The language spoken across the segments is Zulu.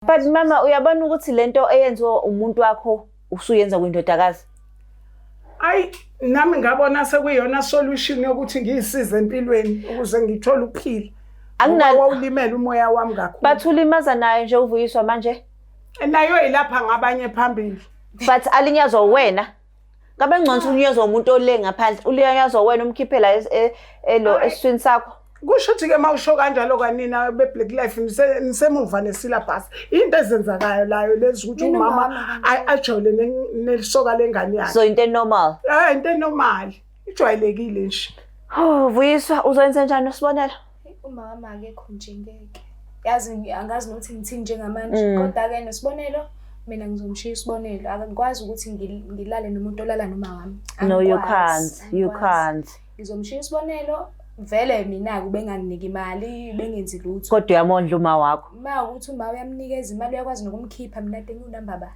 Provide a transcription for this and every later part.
But mama uyabona ukuthi lento eyenziwa umuntu wakho usuyenza kwindodakazi. Ayi nami ngabona sekuyiyona solution yokuthi ngiyisize empilweni ukuze ngithole ukuphila. Akunalo- Wawulimele umoya wami kakhulu. But ulimaza naye nje uVuyiswa manje. Nayo ilapha ngabanye phambili. But alinyazwa wena. Ngabe ngcono ukuthi ulinyazwa umuntu ole ngaphandle. Ulinyazwa wena umkhiphela elo Ayi. esiswini sakho. Kusho ukuthi ke mawusho kanjalo kanina be Black Life nisemuva ne syllabus. Into ezenzakayo layo lezi ukuthi Mina umama umama ajole nesoka lengane yakhe. So into normal. Eh into enormal. Ijwayelekile nje. Oh, Vuyiswa uzoyenza njani usibonelo? Umama akekho nje ngeke. Yazi angazi nokuthi ngithini njengamanje kodwa-ke noSibonelo mina ngizomshiya uSibonelo. Akangikwazi ukuthi ngilale nomuntu olala noma wami. No, you Angikwazi, can't. You angikwazi. can't. Ngizomshiya uSibonelo vele mina-ke ubenganginiki imali, bengenzi lutho. Kodwa uyamondla uma wakho. Ma ukuthi uma uyamnikeza imali uyakwazi nokumkhipha mina kade ngiwunamba ba.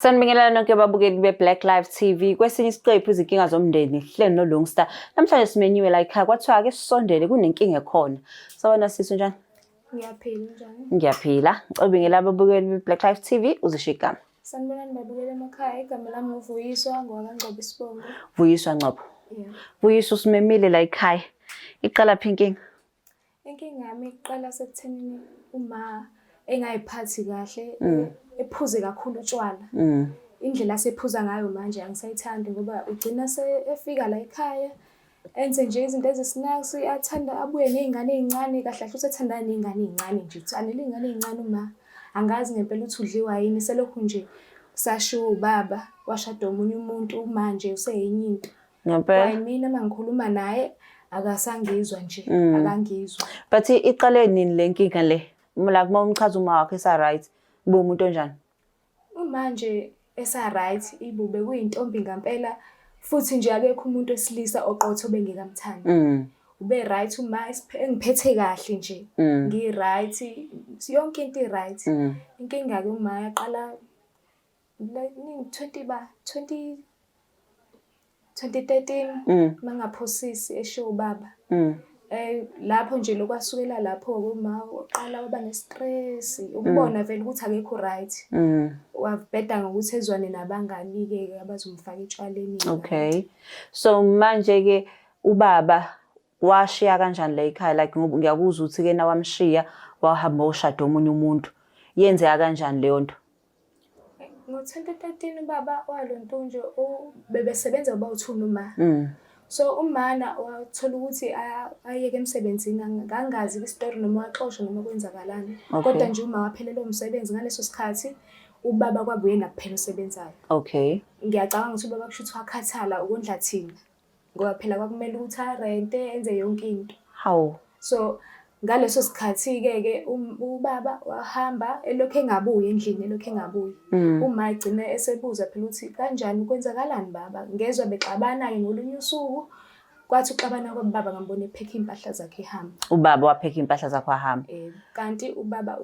Sanibingelela nonke babukeli be-Black Life TV. Kwesinye isiqephu izinkinga zomndeni hleli noLungsta. Namhlanje simenyiwe la ekhaya kwathiwa ake sisondele kunenkinga ekhona. Sawubona sisi, unjani? Ngiyaphila, unjani? Ngiyaphila. Ngicela ubingelela ababukeli be-Black Life TV uzisho igama. Sanibonani babukeli emakhaya, igama lami uVuyiswa ngowakaNgcobo isibongo. Vuyiswa Ngcobo. Yeah. Vuyiswa usimemile la ekhaya. Iqala phi inkinga? Inkinga yami iqala sekuthenini uma engayiphathi kahle, ephuze kakhulu utshwala. Indlela asephuza ngayo manje angisayithandi ngoba ugcina efika la ekhaya enze nje izinto ezisinaks, athanda abuye ney'ngane ey'ncane, kahle kahle usethandana ney'ngane ey'ncane nje, uthanela iy'ngane ey'ncane uma. Angazi ngempela ukuthi udliwa yini, selokhu nje sashiwo ubaba washada omunye umuntu manje useyenye into. Ngempela. Kwayimina uma ngikhuluma naye akasangizwa nje, akangizwa. But iqale nini le nkinga le? Like uma umchaza uma wakho esa right, ube umuntu onjani? Uma nje esa right ibube kuyintombi ngampela futhi nje akekho umuntu wesilisa oqotho obengekamthandi. Ube right uma engiphethe kahle nje. Ngi right, yonke into i right. Inkinga ke uma yaqala like 20 ba 20 2013 mangaphosisi eshiwo ubaba. Lapho nje lokwasukela lapho-ke uma uqala waba ne-stress, ukubona vele ukuthi akekho right. Wabheda ngokuthi ezwane nabangani-ke abazomfaka etshwaleni. Okay. So manje ke ubaba washiya kanjani la ekhaya, like ngoba ngiyakuzwa ukuthi ke nawamshiya wahamba oshada omunye umuntu. Yenzeka kanjani leyo nto? Ngo-2013 ubaba walontunje bebesebenza bawu-two noma. So umana wathola ukuthi ayeke emsebenzini, ngangazi isitori noma waxoshwa noma kwenzakalani. Kodwa nje uma waphelelwa umsebenzi ngaleso sikhathi ubaba kwabuye nakuphela osebenzayo. Ngiyacabanga ukuthi ubaba kusho ukuthi wakhathala ukondla thina. Ngoba phela kwakumele ukuthi arente enze yonke into. Hawu. So ngaleso sikhathi-ke ke ubaba wahamba elokhu engabuyi endlini, elokhu engabuyi. Uma egcina esebuza phela ukuthi kanjani kwenzakalani baba. Ngezwa bexabana-ke ngolunye usuku. Kwathi uxabana kwababa ngambona ephekha iy'mpahla zakhe ehamba. Ubaba waphekha iy'mpahla zakhe wahamba. Kanti ubaba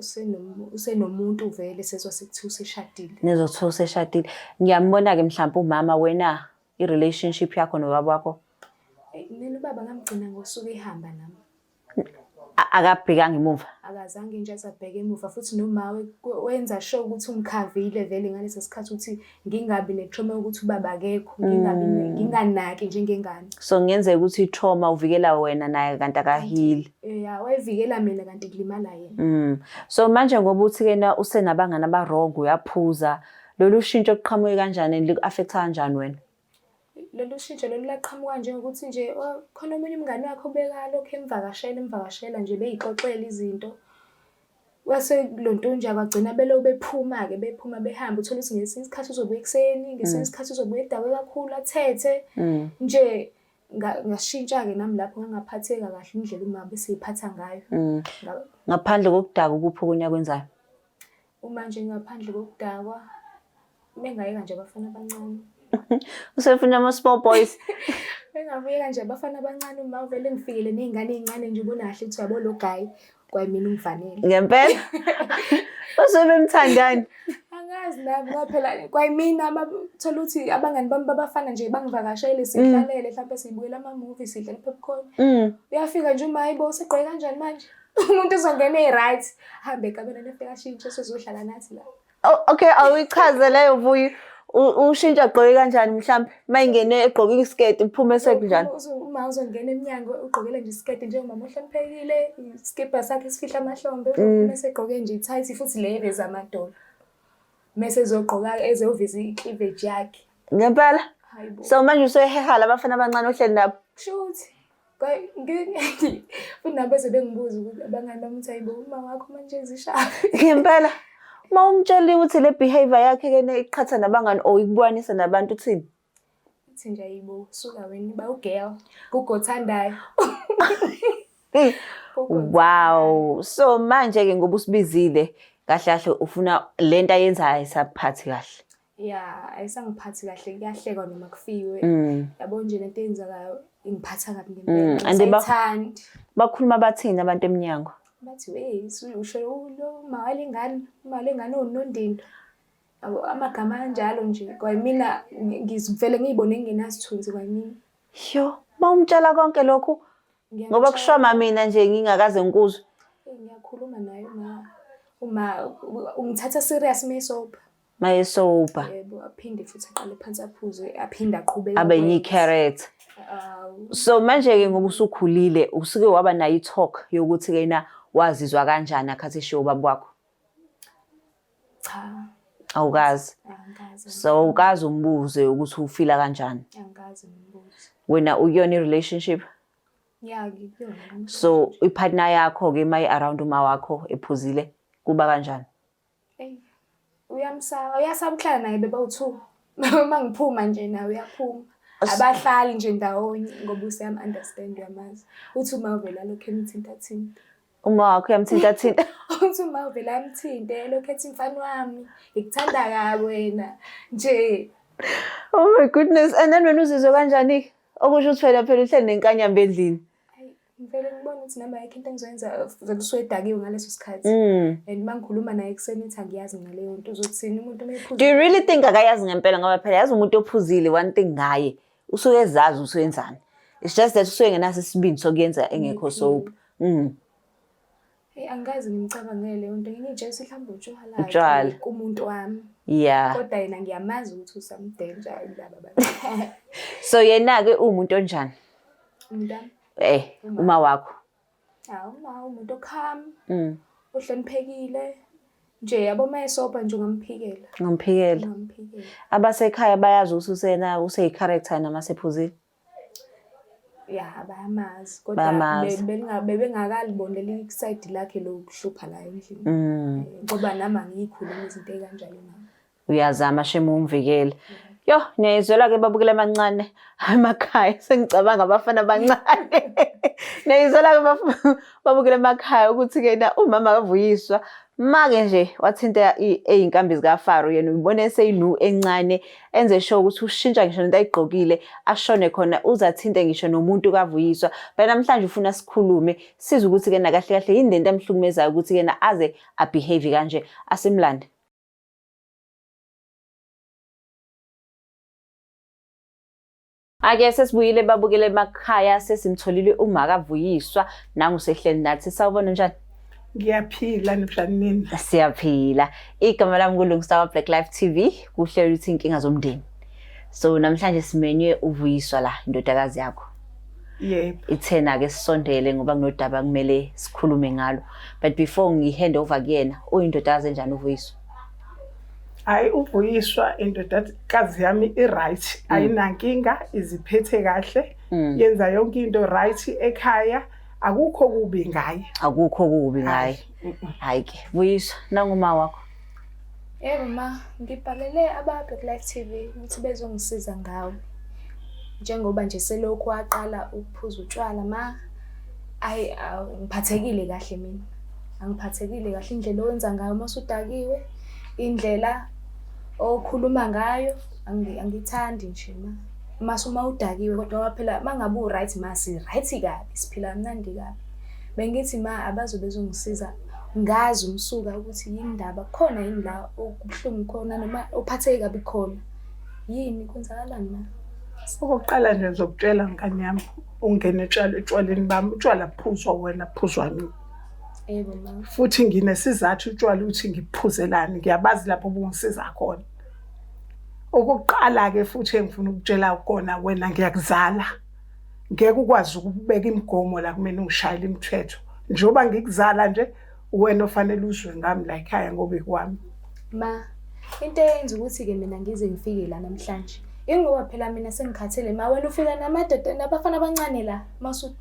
usenomuntu vele sezwa sekuthiwa useshadile. Nezwa kuthiwa useshadile. Ngiyambona-ke mhlawumbe umama wena i-relationship yakho nobaba wakho. Mina ubaba ngamgcina ngosuku ehamba nami. Akabhekanga emuva. Akazange nje azabheka emuva futhi noma wenza sure ukuthi ungikhavile vele ngaleso sikhathi ukuthi ngingabi ne-trauma yokuthi ubaba akekho, ngingabi nginganaki njengengane. So kungenzeka ukuthi i-trauma uvikela wena naye kanti akahili. Yeah, wayevikela mina kanti kulimala yena. So manje ngoba uthi kena usenabangani aba-wrong uyaphuza, lolu shintsho luqhamuke kanjani and liku-affect-a kanjani wena? Lolu shintsho lolu laqhamuka njengokuthi nje khona omunye umngani wakhe obekalokhu emvakashela emvakashela nje beyixoxela izinto. Kwase lontunja kwagcina belokhu bephuma-ke bephuma behamba, uthole ukuthi ngesinye isikhathi uzobuya ekuseni, ngesinye isikhathi uzobuya edakwe kakhulu athethe. Nje ngashintsha-ke nami lapho ngangaphatheka kahle indlela uma beseyiphatha ngayo. Ngaphandle kokudakwa ukuphi okunye akwenzayo? Uma nje ngaphandle kokudakwa bengayeka nje abafana abancane. Usefuna ama-small boys. Bengabuyeka nje abafana abancane uma vele ngifikele ney'ngane ey'ncane nje ubona kahle ukuthi uyabo lo guy kwayimina ungifanele. Ngempela? Basuke bemthandani? Angazi. Angazi nami ngoba phela kwayimina thola ukuthi abangani bami babafana nje bangivakashele sihlalele mhlawumbe sibukela ama-movie sidla i-popcorn. Uyafika nje uma hayibo usegqoke kanjani manje? Umuntu uzongena e-right hambe ekamelweni efika ashintshe sezohlala nathi la. Oh, okay, awuyichaze leyo Vuyi. Ushintsha agqoke kanjani mhlambe? Mayingene egqoke isiketi uphume sekunjani? Uma uzongena emnyango ugqokele nje isiketi njengomama ohloniphekile, isikibha sakhe sifihla amahlombe, uphume segqoke nje i-tight futhi le eveza amadolo. Mese ezogqoka ezoveza i-cleavage yakhe. Ngempela? Hayibo. So manje usuyeheha labafana abancane ohleli nabo. Kushuthi futhi nabo beze bengibuza ukuthi abangani bami ukuthi hayibo uma wakho manje zishaya. Ngempela? Uma umtshela ukuthi le behavior yakhe ke iqhatha nabangani or ikubukanisa nabantu uthini? Uthi nje ayibo suka wena ba u-girl kugothandayo. Wow. So manje ke ngoba usibizile kahle kahle ufuna lento ayenzayo ayisaphathi kahle. Ya, ayisangiphathi kahle kuyahlekwa noma kufiwe. Yabo nje lento eyenzekayo ingiphatha kabi ngempela. And Angisayithandi. Bakhuluma bathini abantu eminyango? Bathi wey usho lo mama walengane, umama walengane owunondindwa. Yabo amagama anjalo nje kwayimina ngizivele ngiyibone ngingenasithunzi kwayimina. Yo, mawumtshela konke lokhu ngoba kushoma mina nje ngingakaze ngikuzwe. Ngiyakhuluma naye uma uma ungithatha serious mayesober. Mayesober. Yebo, aphinde futhi aqale phansi aphuze, aphinde aqhubeke. Abe yi-character. So manje-ke ngoba usukhulile usuke waba nayo i-talk yokuthi ke na wazizwa kanjani akhathi eshiwo ubaba wakho? Cha. Awukazi. Angikaze. So awukaze umbuze ukuthi ufila kanjani? Angikaze ngimbuze. Wena ukuyona i-relationship? Ya, ngikuyona. So i-partner yakho-ke uma i-around uma wakho ephuzile kuba kanjani? Eyi, uyamsaba, uyasaba ukuhlala naye bebawu-two. Uma ngiphuma nje naye uyaphuma. Abahlali nje ndawonye ngoba useyam-understand uyamazi. Uthi uma uvela lokhu emthinta thinta. Uma wakho uyamthinta thinta. Uthi uma uvela amthinte lokhu ethi mfana wami ngikuthanda kabi wena nje. Oh my goodness. And then wena uzizwe kanjani? Okusho ukuthi wena phela uhleli nenkanyamba endlini. Ayi, ngivele ngibone ukuthi nami ayikho into engizoyenza vele usuke edakiwe ngaleso sikhathi. And uma ngikhuluma naye ekuseni ethi angiyazi ngaleyo nto uzothini umuntu uma ephuza. Do you really think akayazi ngempela ngoba phela yazi umuntu ophuzile one thing ngaye usuke ezazi ukuthi wenzani. It's just that usuke engenaso isibindi sokuyenza engekho sober. Hey, angikaze ngimcabangele leyo nto. Ngingitshela ukuthi mhlawumbe utshwala Utshwala. kumuntu wami. Yeah. Kodwa yena ngiyamazi ukuthi usamdenja kulaba bantu. So yena-ke uwumuntu onjani? Umuntu wami? Uma wakho. Hawu, uma umuntu o-calm, ohloniphekile. Nje yabo uma esober nje ungamphikela. Ungamphikela. Ungamphikela. Abasekhaya bayazi ukuthi usena useyi-character noma sephuzile. Ya, bayamazi kodwa Bayamazi. bebengakaliboni leli side lakhe lokuhlupha la endlini. Ngoba nami angiyikhulumi izinto ey'kanjalo nami. Uyazama shame umvikele. Yo, niyayizwela ke babukele amancane emakhaya sengicabanga abafana abancane. Niyayizwela ke babukele emakhaya ukuthi ke na umama kaVuyiswa make nje wathinta ey'nkambi zikaFaro yena uyibona eseyinu encane enze sure ukuthi ushintsha ngisho nento ayigqokile ashone khona uzathinte ngisho nomuntu kaVuyiswa. But namhlanje ufuna sikhulume sizwe ukuthi ke na kahle kahle yini lento emhlukumezayo ukuthi ke na aze abehave kanje asimlande. Ake sesibuyile babukele emakhaya sesimtholile uma kaVuyiswa nangu sehleli nathi. Sawubona njani? Ngiyaphila njani nina? Siyaphila. Igama lami kuLungisa wa Black Life TV kuhlelo ukuthi inkinga zomndeni. So namhlanje simenywe uVuyiswa la indodakazi yakho. Yebo. Ithena ke sisondele ngoba kunodaba kumele sikhulume ngalo. But before ngi-hand over kuyena, uyindodakazi enjani uVuyiswa? Hayi uVuyiswa indodakazi yami i-right, ayinankinga, iziphethe kahle, yenza yonke into right ekhaya, akukho kubi ngaye. Akukho kubi ngaye. Hayi ke, Vuyiswa, nanguma wakho. Yebo ma, ngibhalele aba Black Life TV ukuthi bezongisiza ngawe. Njengoba nje selokhu waqala ukuphuza utshwala ma, ayi ngiphathekile kahle mina. Angiphathekile kahle indlela owenza ngayo uma usudakiwe, indlela okhuluma ngayo angithandi nje ma. Mase uma udakiwe kodwa ngoba phela uma ngabe u-right ma si-right kabi, siphila kamnandi kabi. Bengithi ma abazo bezongisiza Ngazi umsuka ukuthi yini ndaba, kukhona yini la okubuhlungu khona noma ophatheke kabi khona. Yini kwenzakalani ma? Okokuqala nje ngizokutshela ngane yami, ungene etshwaleni bami, utshwala buphuzwa wena, buphuzwa mina. Yebo ma. Futhi nginesizathu utshwala ukuthi ngibuphuzelani, ngiyabazi lapho bungisiza khona. Okokuqala-ke futhi engifuna ukutshela kona wena ngiyakuzala. Ngeke ukwazi ukubeka imigomo la kumina ungishayele imithetho. Njengoba ngikuzala nje uwena ofanele uzwe ngami la ekhaya ngoba ikwami. Ma, into eyenza ukuthi-ke mina ngize ngifike la namhlanje ingoba phela mina sengikhathele ma. Wena ufika namadoda nabafana abancane la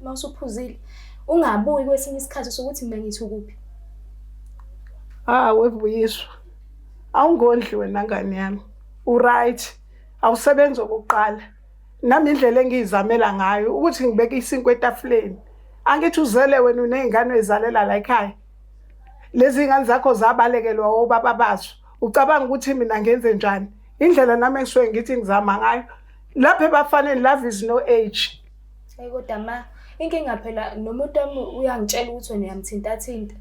mawusuphuzile, ungabuyi kwesinye isikhathi sokuthi mina ngithi ukuphi. Ah, wevuyiswa. Awungondli wena ngane yami. Uright. Awusebenzi okokuqala. Nami indlela engiyizamela ngayo ukuthi ngibeke isinkwa etafuleni. Angithi uzele wena uney'ngane oyizalela la ekhaya. Lezi ngane zakho zabalekelwa obaba bazo. Ucabanga ukuthi mina ngenze njani? Indlela nami engisuke ngithi ngizama ngayo. Lapha ebafaneni love is no age. Hayi kodwa ma, inkinga phela nomuntu wami uyangitshela ukuthi wena uyamthintathinta.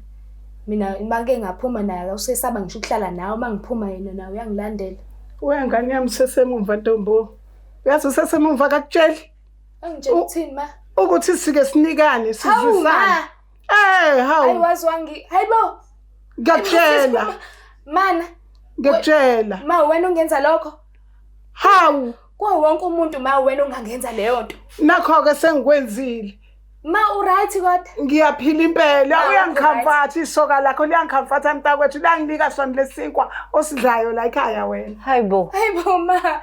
Mina uma ngike ngaphuma naye usesaba ngisho ukuhlala nawe, uma ngiphuma yena nawe uyangilandela. Wengane yami usesemumva ntombo. Uyazi usesemumva akakutsheli? Angitshela ukuthini ma? Ukuthi sike sinikane Hawu sizwisane. ma! Eh Hayi hawu wazi wangi, hayibo. ngiyakutshela. Mana, Ngiyakutshela. ma wena ungenza lokho. Hawu Kuwo wonke umuntu ma wena ungangenza leyo nto. nakho ke sengikwenzile. Ma uright kodwa. Ngiyaphila impela Ah, uyangikhamfatha isoka lakho liyangikhamfatha mntakwethu liyanginika sona lesinkwa osidlayo la ekhaya wena. Hayibo. Hayibo ma. Usho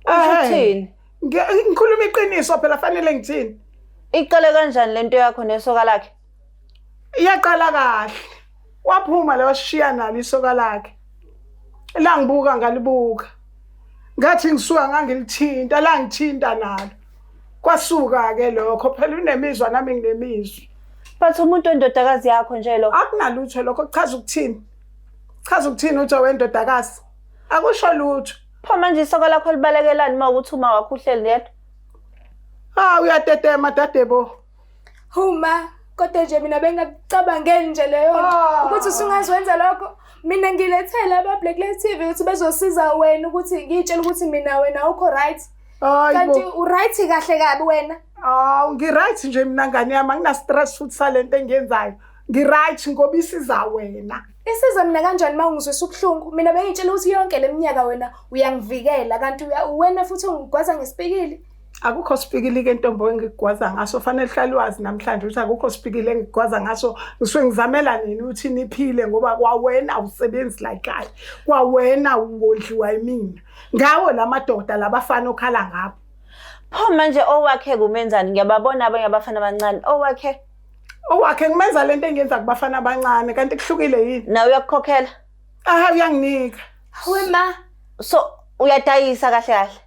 Eh, ukuthini? Ngikhuluma iqiniso phela fanele ngithini? Iqale kanjani lento yakho nesoka lakhe? Iyaqala kahle. Waphuma la washiya nalo isoka lakhe. Langibuka ngalibuka. Ngathi ngisuka ngangilithinta langithinta nalo. Kwasuka ke lokho phela unemizwa nami nginemizwa. But umuntu wendodakazi yakho nje lo. Akunalutho lokho kuchaza ukuthini? Chaza ukuthini uthi wendodakazi? Akusho lutho. Pho manje isoka lakho libalekelani uma ukuthi uma wakho uhleli yedwa? Ah uyatetema dadebo. Hawu ma, kodwa nje mina bengakucabangeli nje leyo nto Ah. ukuthi usungaziwenza lokho. Mina ngilethele aba Black Lives TV ukuthi bezosiza wena ukuthi ngiyitshele ukuthi mina wena awukho right. Kanti Hayibo. uright kahle kabi wena. Awu ngiright nje mina ngane yami angina stress futhi salento engiyenzayo. Ngiright ngoba isiza wena. Isiza mina kanjani uma ungizwisa ubuhlungu? Mina bengitshela ukuthi yonke le minyaka wena uyangivikela kanti wena futhi ungigwaza ngesipikili. Akukho sipikili ke ntombo engikugwaza ngaso fanele uhlale wazi namhlanje ukuthi akukho sipikili engikugwaza ngaso ngisuke ngizamela nini ukuthi niphile ngoba kwawena awusebenzi la ekhaya kwawena wondliwa yimina ngawo la madoda labafana okhala ngabo. Pho manje owakhe kumenzani? Ngiyababona abanye abafana abancane. Owakhe Owakhe ngimenza lento engiyenza kubafana abancane kanti kuhlukile yini? nawe uyakukhokhela. Aha uyanginika. Hawe ma, So uyadayisa kahle kahle.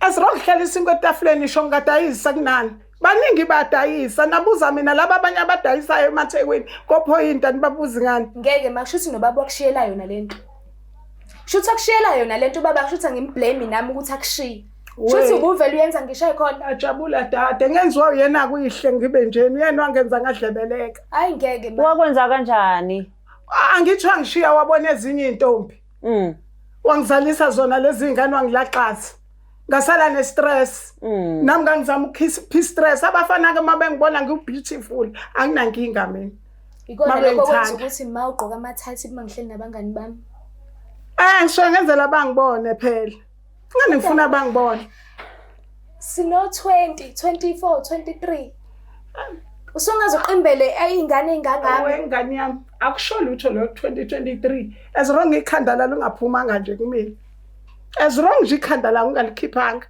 As long hlala isinkwa etafuleni isho ngingadayisa kunani. Baningi badayisa nabuza mina laba abanye abadayisayo emaThekwini kophoyinta nibabuzi ngani. Ngeke ma, kushuthi nobaba wakushiyela yona lento. Kushuthi akushiyela yona lento ubaba, kushuthi angimblame nami ukuthi akushiye. Kushuthi ubuvele uyenza ngisho ekhona. Ajabula dade ngenziwa uyena kuyihle ngibe njeni uyena wangenza ngadlebeleka. Hayi ngeke ma. Wakwenza kanjani? Angithi wangishiya wabona ezinye intombi. Wangizalisa zona lezi zingane wangilaxaza. Ngasala ne-stress. Nami ngangizama ukukhipha i-stress. Abafana ke uma bengibona ngiwu-beautiful anginankinga mina. Ikona lokho kwenza Mabengithanda. ukuthi ma ugqoka ama-tight uma ngihleli nabangani bami. Ngisuke ngenzela bangibone phela. Ngani ngifuna bangibone. Sino 20, 24, 23. Usungaze uqimbele iy'ngane ey'ngangami. Wengane yami akusho lutho lo 2023. As wrong ikhanda lalo ungaphumanga nje kumina. As wrong nje ikhanda la ungalikhiphanga.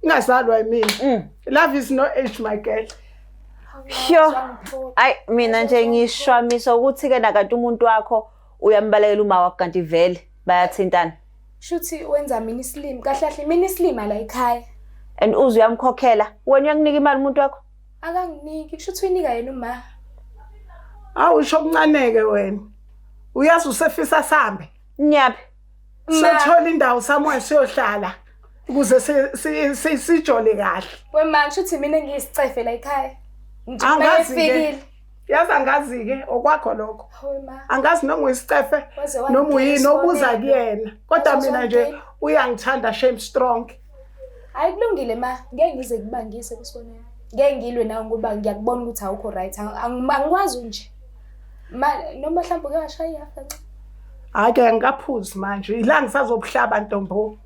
Ingazalwa yimina. Love is no age my girl. Sure. Ayi mina nje ngishwamisa ukuthi ke nakanti umuntu wakho uyambalekela uma wakho kanti vele bayathintana. Shuthi wenza mina isilima, kahle kahle mina isilima la ekhaya. And uze uyamkhokhela. Wena uyakunika imali umuntu wakho? Akanginiki, kushuthi uyinika yena uma. Awusho kuncaneke wena. Uyazi usefisa sambe. Niyaphi? Sothola indawo somewhere siyohlala ukuze sijole kahle. Wema, kushuthi mina ngiyisicefe la ekhaya. Nje Angazi ke. mayefikile. Yazi angazi-ke okwakho lokho. Hawe ma. Angazi noma uyisicefe Waze wangena noma uyini obuza isibonelo. kuyena. Kodwa Waze mina nje wangena. uyangithanda shame strong. Hayi kulungile ma, ngeke ngize kubangise kusibonelo. Ngeke ngilwe nawe ngoba ngiyakubona ukuthi awukho right. Angikwazi nje. Ma noma mhlawumbe uke washaya ihafu kancane. Hhayi ke angikaphuzi manje. Ila ngisazobuhlaba ntombo.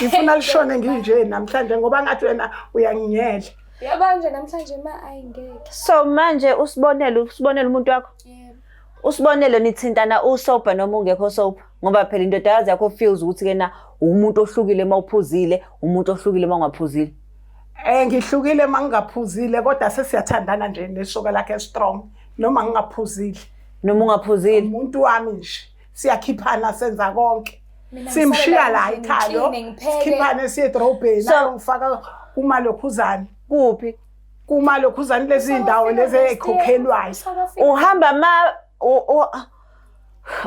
Ngifuna lishone nginje namhlanje ngoba ngathi wena uyanginyela. Yaba nje namhlanje ma ayi ngeke. So manje usibonele usibonele umuntu wakho. Yebo. Usibonele nithintana usober noma ungekho sober ngoba phela indodakazi yakho feels ukuthi kena umuntu ohlukile uma uphuzile, umuntu ohlukile uma ungaphuzile. Eh ngihlukile uma ngingaphuzile kodwa sesiyathandana nje nesoka lakhe strong noma ngingaphuzile. Noma ungaphuzile. Umuntu wami nje siyakhiphana senza konke. Mina Simshiya ngisala la endlini, ekhaya lo. ngikline, ngipheke. Sikhiphane siye edrobheni So- ayongifaka kumalokhuzane. Kuphi? Kumalokhuzane lezi ndawo lezi ezikhokhelwayo. Uhamba ma u- u-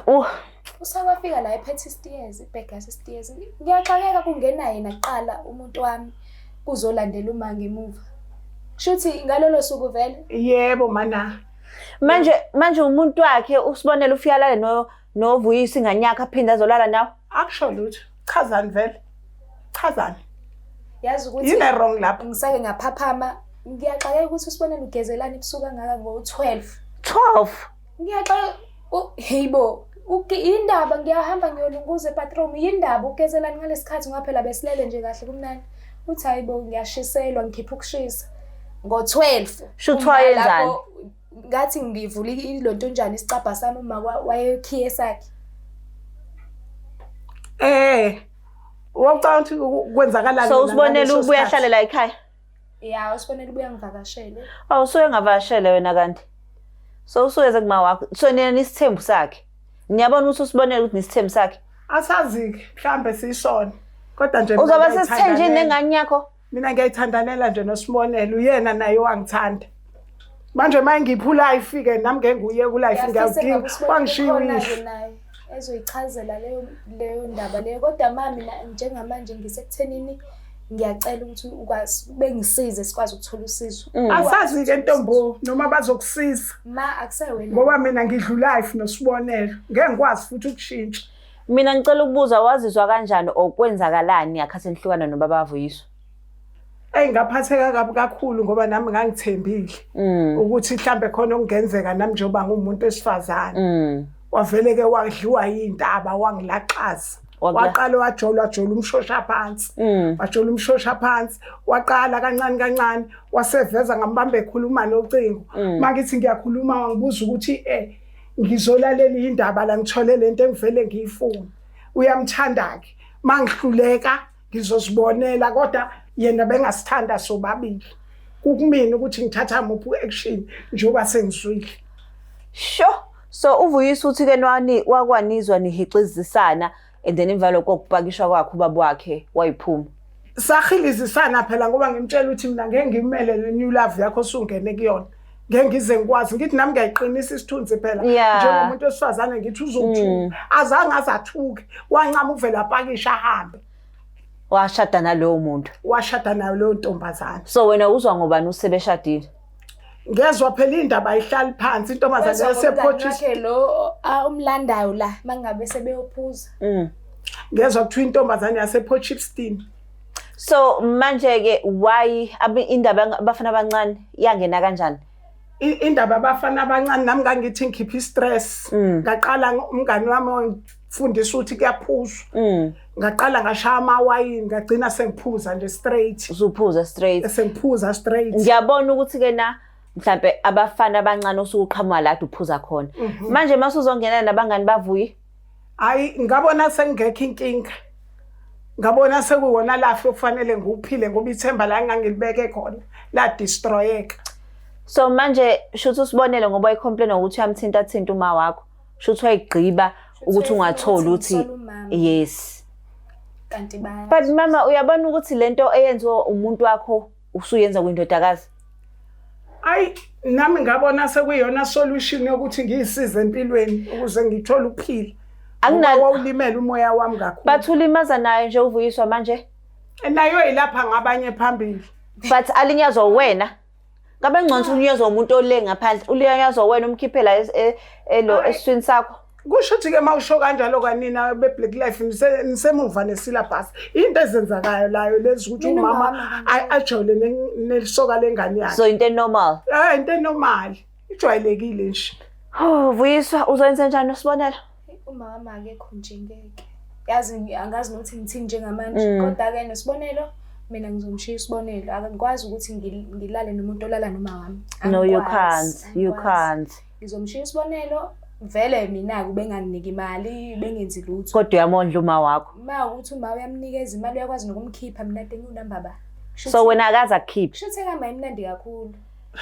u- Usawafika la ephethe isitiyezi, ibhegi yasesitiyezi. Ngiyaxakeka kungena yena kuqala umuntu wami kuzolandela uma ngemuva. Kushuthi ngalolo suku vele Yebo mana. manje manje umuntu wakhe usibonele ufika alale no noVuyisa ingane yakhe aphinde azolala nawe. Akusho lutho. Chazani vele. Chazani. yazi ukuthi Yini wrong lapho? ngisake ngaphaphama ngiyaxakeka ukuthi usibonele ugezelani ebusuku kangaka ngo-12. 12. Ngiyaxakeka heyibo yindaba ngiyahamba ngiyolunguza ebathroom yindaba ugezelani ngalesikhathi ngoba phela besilele nje kahle kumnandi. Uthi hayibo ngiyashiselwa ngikhipha ukushisa ngo-12. Shuthi Uma wayenzani? lapho Ngathi ngivula ilontonjana isicabha sami uma wayekhiye sakhe. Eh. Wawucabanga ukuthi kwenzakalani? So mina usibonele ngaleso ubuya sikhathi? ahlale la ekhaya. Ya usibonele ubuya ngivakashele. Awu usuke ngavakashele wena kanti. So usuyeze kuma wakho. So nina nisithembu sakhe. Niyabona ukuthi usibonele ukuthi nisithembu sakhe. Asazi-ke mhlambe siyisona. Kodwa nje mina Uzoba sesithenjini ngiyayithandanela. nengane yakho. Mina ngiyayithandanela nje noSibonelo uyena naye wangithanda. Manje uma ngipha ulife-ke nami ngeke nguye kulife Ngiyafisa ngiyawudinga. engabe usibonele Wangishiya khona-ke uyihlo. naye ezoyichazela leyo leyo ndaba leyo kodwa ma mina njengamanje ngisekuthenini ngiyacela ukuthi ukwazi bengisize sikwazi ukuthola usizo. Asazi-ke ntombo noma bazokusiza Ma akusewena. ngoba mina ngidla ulife noSibonelo. Ngeke ngikwazi futhi ukushintsha. Mina ngicela ukubuza wazizwa kanjani or kwenzakalani ngakhathi nihlukana nobaba Vuyiswa? Eyi ngaphatheka kabi kakhulu ngoba nami ngangithembile ukuthi mhlambe khona okungenzeka nami njengoba ngiwumuntu wesifazane. Wavele-ke wadliwa yiy'ntaba wangilaxaza. Waqala wajola wajola umshosha phansi. Wajola umshosha phansi, waqala kancane kancane waseveza ngambamba ekhuluma nocingo. Mangithi ngiyakhuluma wangibuza ukuthi ngizolalela indaba la ngithole lento engivele ngiyifuna. Uyamthanda-ke. Mangihluleka ngizozibonela kodwa yena bengasithanda sobabili. Kukumina ukuthi ngithatha muphi u-action njengoba sengizwile. Sho. So uVuyisa uthi ke nwani wakwanizwa nihixizisana and then emva lokho kokupakishwa kwakhe ubaba wakhe wayiphuma. Sahilizisana phela ngoba ngimtshela ukuthi mina ngeke ngimele le new love yakho osungene kuyona. Ngeke ngize ngikwazi ngithi nami ngiyayiqinisa isithunzi phela njengomuntu wesifazane ngithi uzothuka. Azange azathuke wancama uvela apakisha ahambe. Washada nalowo muntu. Washada nayo leyo ntombazane. So wena uzwa ngobani usebeshadile? Ngezwa phela indaba ayihlali phansi intombazane Wezwa ngomngani yasePort wakhe lo umlandayo la mangabe sebeyophuza. Ngezwa kuthiwa intombazane yasePort Shepstone. So manje ke why indaba abafana abancane yangena kanjani? Indaba abafana abancane nami ngangithi ngikhipha istress. Ngaqala umngani wami wangifundisa ukuthi kuyaphuzwa. Ngaqala ngashaya amawayini ngagcina sengiphuza nje straight. Usuphuza straight. Sengiphuza straight. Ngiyabona ukuthi ke na mhlambe abafana abancane osuke uqhamuka la uphuza khona. Manje masuzongena nabangani bavuyi? Hayi ngabona sengekho inkinga. Ngabona sekuwona lafi okufanele ngiwuphile ngoba ithemba la engangilibeke khona la destroyeka. So manje shuthi usibonele ngoba uyicomplain ukuthi uyamthinta thinta uma wakho. Shuthi wayigqiba ukuthi ungatholi ukuthi yes. Kanti baya. But mama uyabona ukuthi lento eyenziwa umuntu wakho usuyenza kwindodakazi? Ayi nami ngabona sekuyiyona solution yokuthi ngiyisize empilweni ukuze ngithole ukuphila. Wawulimele umoya wami kakhulu. But ulimaza naye nje uVuyiswa manje? Nayo yilapha ngabanye phambili. But alinyazwa wena. Ngabe ngcono ukuthi ulinyazwa umuntu ole ngaphandle, ulinyazwa wena umkhiphela elo esiswini sakho. Kusho ukuthi-ke uma usho kanjalo kanina be-Black Life nisemuva ne-syllabus. Into ezenzakayo layo lezi ukuthi Mina umama umama ajole nesoka lengane yakhe. So into normal. Eh, into enormal. Ijwayelekile nje. Oh, Vuyiswa, uzoyenza njani usibonelo? Umama akekho nje ngeke. Yazi angazi nokuthi ngithini njengamanje. Kodwa-ke nosibonelo mina ngizomshiya usibonelo. Akangikwazi ukuthi ngilale nomuntu olala noma wami. No, you Angikwazi, can't. You angikwazi. can't. Ngizomshiya usibonelo vele mina-ke ubenganginiki imali, bengenzi lutho. Kodwa uyamondla uma wakho. Ma ukuthi uma uyamnikeza imali uyakwazi nokumkhipha mina kade ngiwunamba ba. So wena akaze akukhiphe. Kushuthi kama imnandi kakhulu.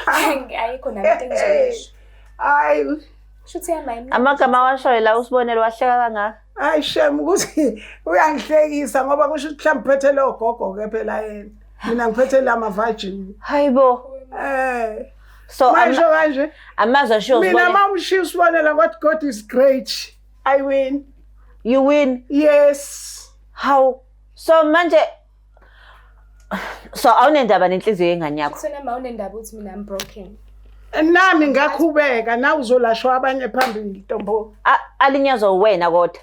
Ayikho nami into engizoyisho. Hayi, Kushuthi kama imnandi. Amagama awashoyo la usibonelo wahleka kangaka. hayi shem ukuthi uyangihlekisa ngoba kusho ukuthi mhlawumbe uphethe lo gogo ke phela yena. Mina ngiphethe la ma-virgin. Hayibo. Eh. So Manje kanje amazwi ashiwo mina usibonelo. uma umshiya usibonela what God is great. I win. You win. Yes. How? So manje so awunendaba nenhliziyo yengane yakho. Kusho nama unendaba ukuthi mina I'm broken. Nami ngakhubeka nawe uzolashwa abanye phambili ntombo. Alinyazwa wena kodwa.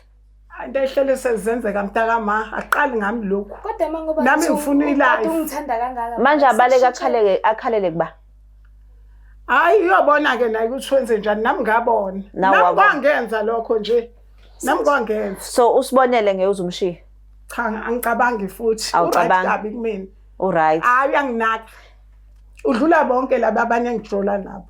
Into ehlele sezenzeka mntakama aqali ngami lokhu. Kodwa ma ngoba Nami uthi ngifuna ukade i-life. ungithanda kangaka. Manje abaleke sesishintshe. akhalele akhalele kuba. Hayi uyobona ke naye ukuthi wenze njani nami ngabona. Nawe Nami wabona. kwangenza lokho nje. Nami kwangenza. So usibonele ngeke uzumshiye. Cha angicabangi futhi. Awucabangi. U-right kabi kumina. Uright. Hayi uyanginaka. Udlula bonke laba abanye engijola nabo.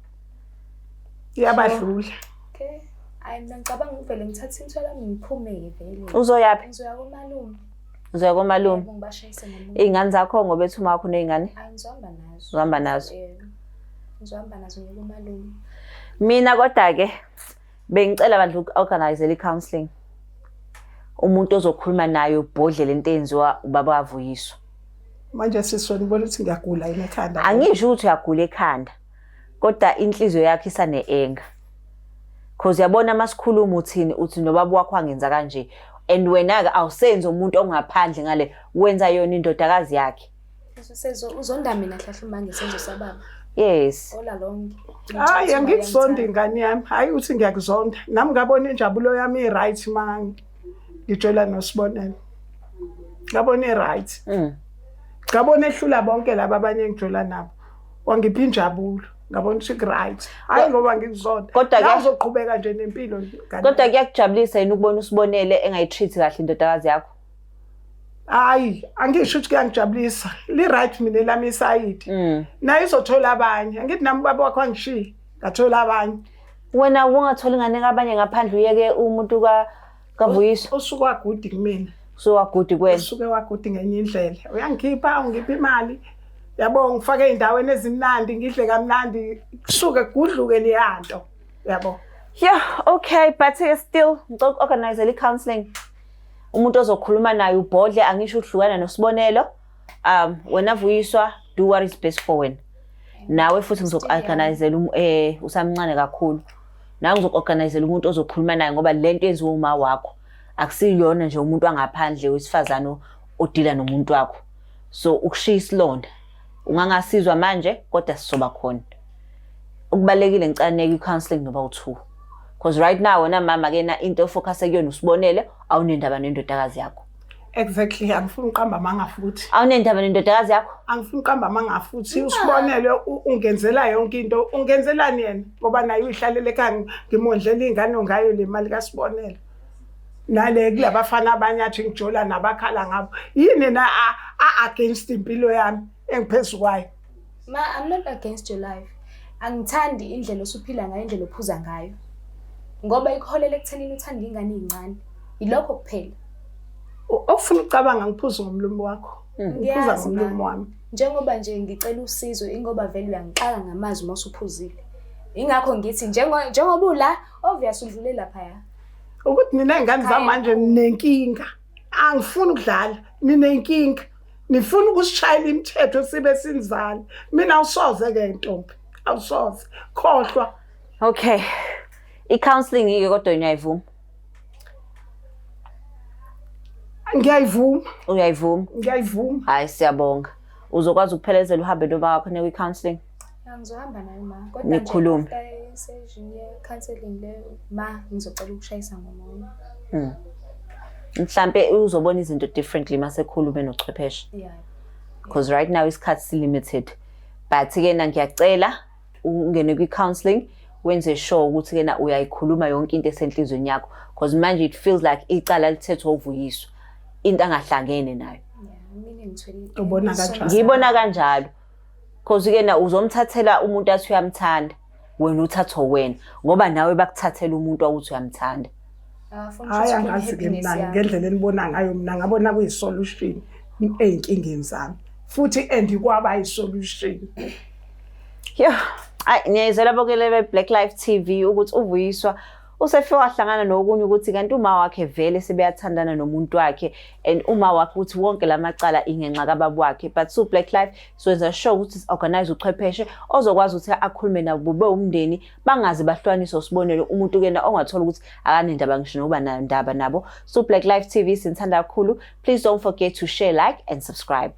Iyabadlula. Okay. Hayi mina ngicabanga ukuvele ngithathe imithwalo yami ngiphume-ke vele. Uzoyaphi? Ngizoya komalume. Uzoya komalume. Yebo, ngibashayise ngomunye. Iy'ngane zakho ngoba ethi uma wakho uney'ngane Hayi ngizohamba nazo. uzohamba nazo. Yebo. Ngizohamba nazo ngiye komalume. Mina kodwa-ke bengicela bandla uku-organizela i-counselling. Umuntu ozokhuluma naye ubhodle lento eyenziwa ubaba kaVuyiswa. Manje sisona ubona ukuthi ngiyagula yini ekhanda. Angisho ukuthi uyagula ekhanda, kodwa inhliziyo yakho isane-anger. Cause uyabona masikhuluma uthini uthi nobaba wakho wangenza kanje and wena-ke awusenzi umuntu ongaphandle ngale wenza yona indodakazi yakhe. Uzonda mina hlahla uma ngesenzo sababa. Yes. All along. Hayi angikuzonda ingane yami. Hayi uthi ngiyakuzonda. Nami ngabona injabulo yami i-right ma ngijola nosibonelo. Ngabona i-right. Ngabona ehlula bonke laba abanye engijola nabo. Wangipha injabulo. Ngabona ukuthi ku-right. Hayi ngoba ngikuzonda. Kodwa-ke- La uzoqhubeka nje nempilo ngane. Kodwa kuyakujabulisa yini ukubona usibonele engayi-treat kahle indodakazi yakho? Hayi, angisho ukuthi kuyangijabulisa. Li-right mina elami isayidi. Naye izothola abanye. Angithi nami ubaba wakho angishiyi. Ngathola abanye. Wena ungathola ingane kabanye ngaphandle uyeke umuntu kaVuyiswa. Usuke wagudi kumina. Usuke wagudi kuwena. Usuke wagudi ngenye indlela. Uyangikhipha, ungipha imali. Yabo ngifake ey'ndaweni ezimnandi, ngidle kamnandi. Kusuke kugudluke leya nto. Yabo. Yeah, okay, but still ngicela uku-organizela i-counselling. Umuntu ozokhuluma naye ubhodle angisho uhlukana nosibonelo. Wena Vuyiswa, do what is best for wena. Nawe futhi ngizoku-organizela usamncane kakhulu. Nawe ngizoku-organizela umuntu ozokhuluma naye ngoba lento yenziwa uma wakho akusiyona nje umuntu wangaphandle wesifazane odila nomuntu wakho. So ukushiya isilonda ungangasizwa manje kodwa sizoba khona. Okubalulekile ngicela nike i-counselling noba u-2. Because right now wena mama ke na into ofocus kuyona usibonele awunendaba nendodakazi yakho. Exactly, angifuni uqamba amanga futhi. Awunendaba nendodakazi yakho? Angifuni uqamba amanga futhi. Usibonele ungenzela yonke into. Ungenzelani yena? Ngoba naye uyihlalele ekhaya ngimondlela ingane ngayo le mali kaSibonelo. Nale kulabafana abanye athi ngijola nabakhala ngabo. Yini na against impilo yami engiphezu kwayo? Ma, I'm not against your life. Angithandi indlela osuphila ngayo, indlela ophuza ngayo. Ngoba ikuholela ekuthenini uthande ingane ezincane. Yilokho kuphela. Okufuna ukucabanga ngiphuza ngomlomo wakho. Ngiphuza Ngiyazi, ngomlomo ma. wami. Njengoba nje ngicela usizo ingoba vele uyangixaka ngamazwi uma usuphuzile. Ingakho ngithi njengoba ula obvious udlule laphaya. Ukuthi nina ingane zamanje ninenkinga. Angifuni ukudlala, ninenkinga. Nifuna ukusishayela imithetho sibe sinzala. Mina awusoze ke ntombi. Awusoze. Khohlwa. Okay. I-counselling ke kodwa uyayivuma? Ngiyayivuma. Uyayivuma? Ngiyayivuma. Hayi siyabonga. Uzokwazi ukuphelezela uhambe noma wakho ne counselling? Ngizohamba naye ma. Kodwa nje Nikhulume. after i-session ye-counselling leyo ma ngizocela ukushayisa ngomunye. Mhlampe uzobona izinto differently mase khulume nochwepheshe. Because right now isikhathi si-limited, but ke na ngiyacela ungene kwi-counselling, wenze sure ukuthi ke na uyayikhuluma yonke into esenhliziyweni yakho, because manje it feels like icala lithethwe uVuyiswa, into angahlangene nayo. Yeah, mina ngithwele. Ubona kanjalo? Ngiyibona kanjalo, cause ke na uzomthathela umuntu athi uyamthanda wena, uthathwe wena ngoba nawe bakuthathela umuntu awuthi uyamthanda. Hhayi, angazi-ke mina ngendlela enibona ngayo. Mina ngabona kuyi-solution ey'nkingeni zami futhi and kwaba yi-solution. Yo, ayi, niyayizwela bokele be-Black Life TV ukuthi uVuyiswa usefike wahlangana nokunye, ukuthi kanti uma wakhe vele sebeyathandana nomuntu wakhe, and uma wakhe ukuthi wonke lamacala ingenxa kababa wakhe. But so Black Life siwenza sure ukuthi si-organize uchwepheshe ozokwazi ukuthi akhulume nabo bube umndeni, bangaze bahlukaniswe usibonelo umuntu kena ongathola ukuthi akanendaba ngisho nokuba nandaba nabo. So Black Life TV sinithanda kakhulu. Please don't forget to share, like and subscribe.